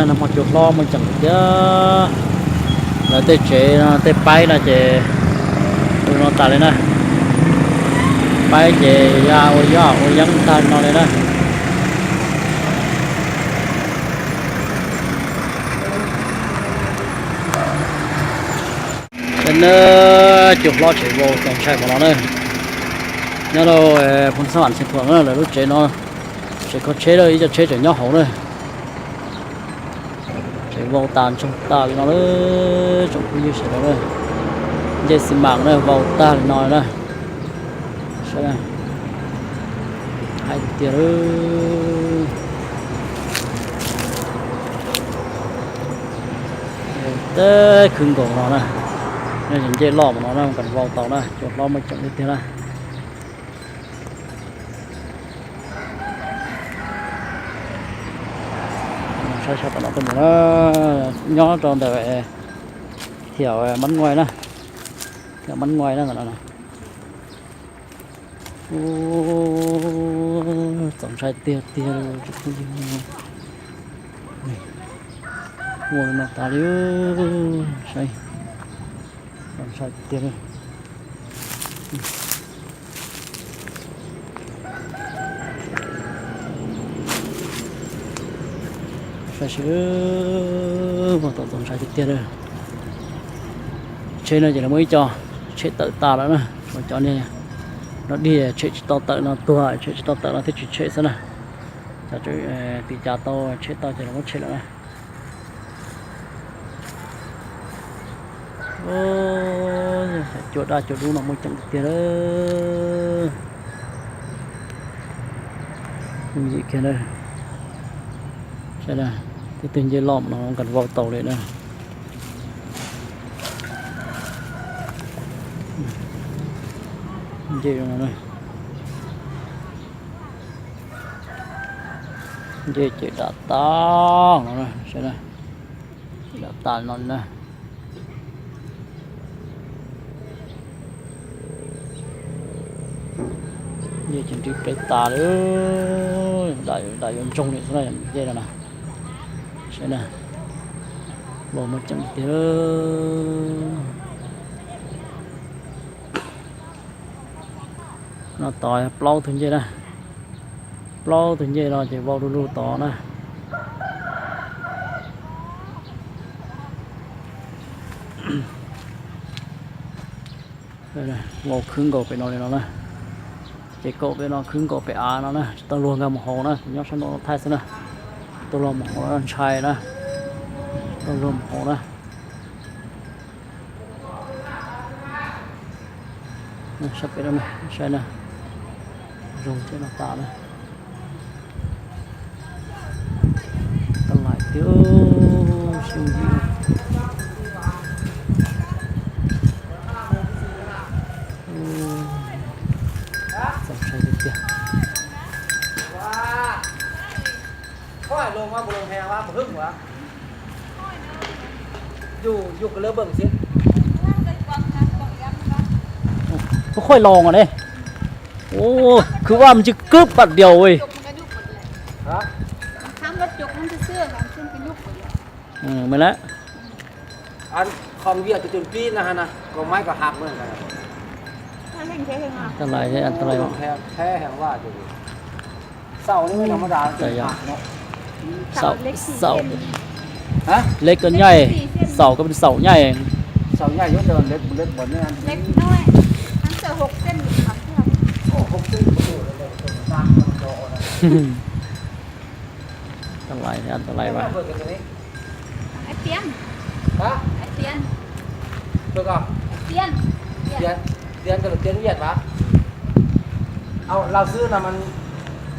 Nag hmo cua hlob muaj ceem tiag. Lawv tej tsev no tej paib no ces ua no tas li na. Paib ces ya ua yoj ua yeeb tag no li na. Cua hlob tsev vau txaus ntshai npaum no na. Nyob rau Phoos Xab Vam Xeev Khuam na, lawv lub tsev no, tsev kho tsheb, ib co tsheb tseem nyob hauv na. Tsev vau tas ntsoog tas li no lawm tsoom phooj ywg sawv daws na. Ncej xi mas na vau tag li no na. Saib, haib tiag tiag lawm. Teb khwb nkaus no na. Nyob ces ncej loj mus no na, kas vau tau na, cua hlob muaj ceem tiag tiag na. Saib sab tom no tuaj mus na, nyob rau ntawm thiam Mab Nguai na, thiam Mab Nguai na ntawm no. Txaus ntshai tiag tiag li. Ua li no tas li, saib, txaus ntshai tiag tiag li. Saib seb, txaus ntshai tiag tiag li. Tsheb no ces lawv muaj ib co tshem tawm tas lawm na, tshuav cov niag no dig tshem tsis tau tawm no tuag, tshem tsis tau tawm no thiaj tsis tshem xwb na. Cov tim cas tau tshem tau ces lawv muab tshem lawm na. Cua daj cua dub no muaj ceem tiag tiag. Yooj yim kiag na. Saib, twb twg ncej loj no kas vau tau li na. Ncej no, ncej ces dam tas no, dam tas no li na. Ncej ces nrig pleb tas li, dam yuav ntsoog li xwb na ncej no na. Saib na, vau muaj ceem tiag. No tod plaub tug ncej na, plaub tug ncej no ces vau du lug tod na. Vau khwb nkaus pem no li no na, ces kaum pem no khwb nkaus pem av no na, tsis tau luag nkag mus hauv na, nyob sab nraum no thaij xwb na. Tsis tau luag mus hauv, ntshai na, tsis tau luag mus hauv na. Sab pem no saib na, zoo thiab no tas na. Tau lais tiag, sib ntsib. Txaus ntshai tiag tiag. Lub khoij los ne. Ua, khwv vaj mas ntsis kub pam diaus. Maj lawm. Tau lais, tau lais. Leb koj nyaij, xaus koj xaus nyaij. Tau lais, tau lais mas. Tiếng, tiếng Việt hả? Ơ, Lao sư là mình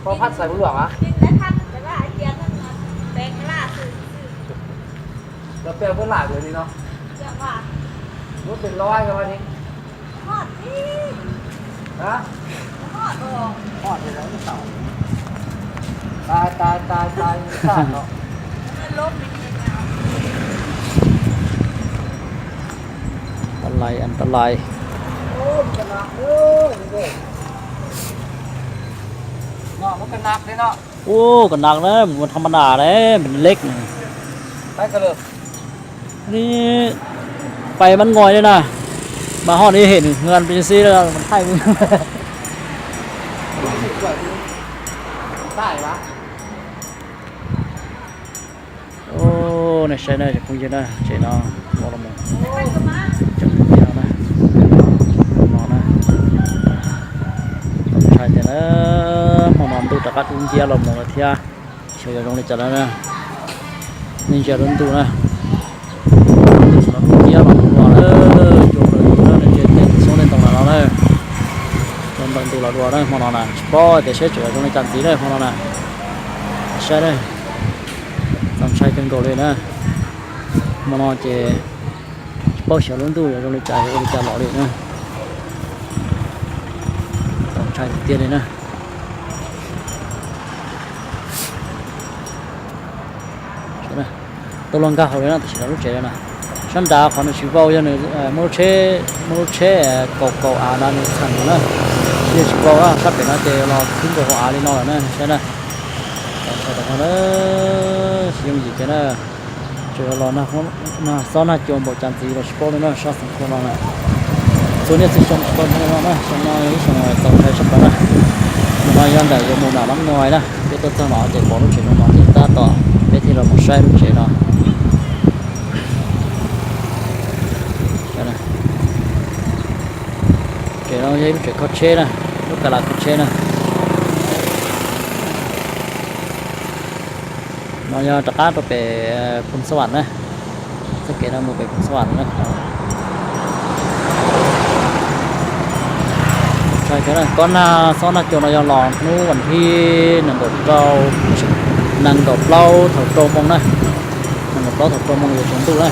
có phát xài của Luộc hả? Là bèo bớt lại rồi đi nó. Muốn tiền lo ai cho anh đi. Hả? Hot thì nó mới tẩu. Tai, tai, tai, tai, sao nó. อันตราย อันตราย Ôi, cái nạc đấy nó. Ôi, cái nạc đấy, mình còn thăm đà đấy, mình lếch này. Ni pais mab ngois li na, mas hoj ni hem nws ngan pes xib thaij. Nej saib na cov phooj ywg na, tsev no ua los mus cov tiag na, no na, ntshai tiag na, hmo no ntuj rov qab dub nciab los mus lawm thiab. Xyov yuav zoo li cas lawm na, nej ntsia lub ntuj na, ntuj tsis los dub nciab los mus dua lawm, cua plaws tus na, nej ntsia tej tus xyoob tej ntoo lawm no na, cua nplawm ntuj los dua na hmo no na, tsis paub tias seb tseem yuav zoo li cas ntxiv na hmo no na. Saib na, txaus ntshai kawg nkaus li na, hmo no ces tsis paub xyov lub ntuj yuav zoo li cas yuav ua li cas los li na, txaus ntshai tiag tiag li na. Tau los nkag hauv li no tam sim no lub tsev na, sab nrad qhov nws tsis vau yog nws muaj lub tsheb, muaj lub tsheb kaus kaus av no nws txham nws na, thiaj tsis vau na, sab pem no ces los khwb nkaus hauv av li no lawm na, saib na. Txaus ntshai tas zog na, tsis yooj yim kiag na, tseem los nag xob nag cua npaum cas ntxiv los tsis paub li na, sab xeev khua no na. Txhua niaj txhua xyoo tsis tau nyob li no na, xyoo no yog ib xyoo txaus ntshai tshaj plaws na. Nim no yog ntawm yuav mus nram Mab Ngois na, peb tuaj txog no ces pom lub tsev no no ces tab tom peb thiaj los mus saib lub tsev no. Tsev no yog ib lub tsev kho tsheb na, lub ka las kho tsheb na. No yog rov qab rau pem Phoos Xab Vam na, txoj kev no mus pem Phoos Xab Vam na. Kob nag xob nag cua no yog los hnub vas thib nees nkaum rau, nees nkaum plaub thaum rau moo na, nees nkaum plaub thaum rau moo yuav tsaus ntuj na.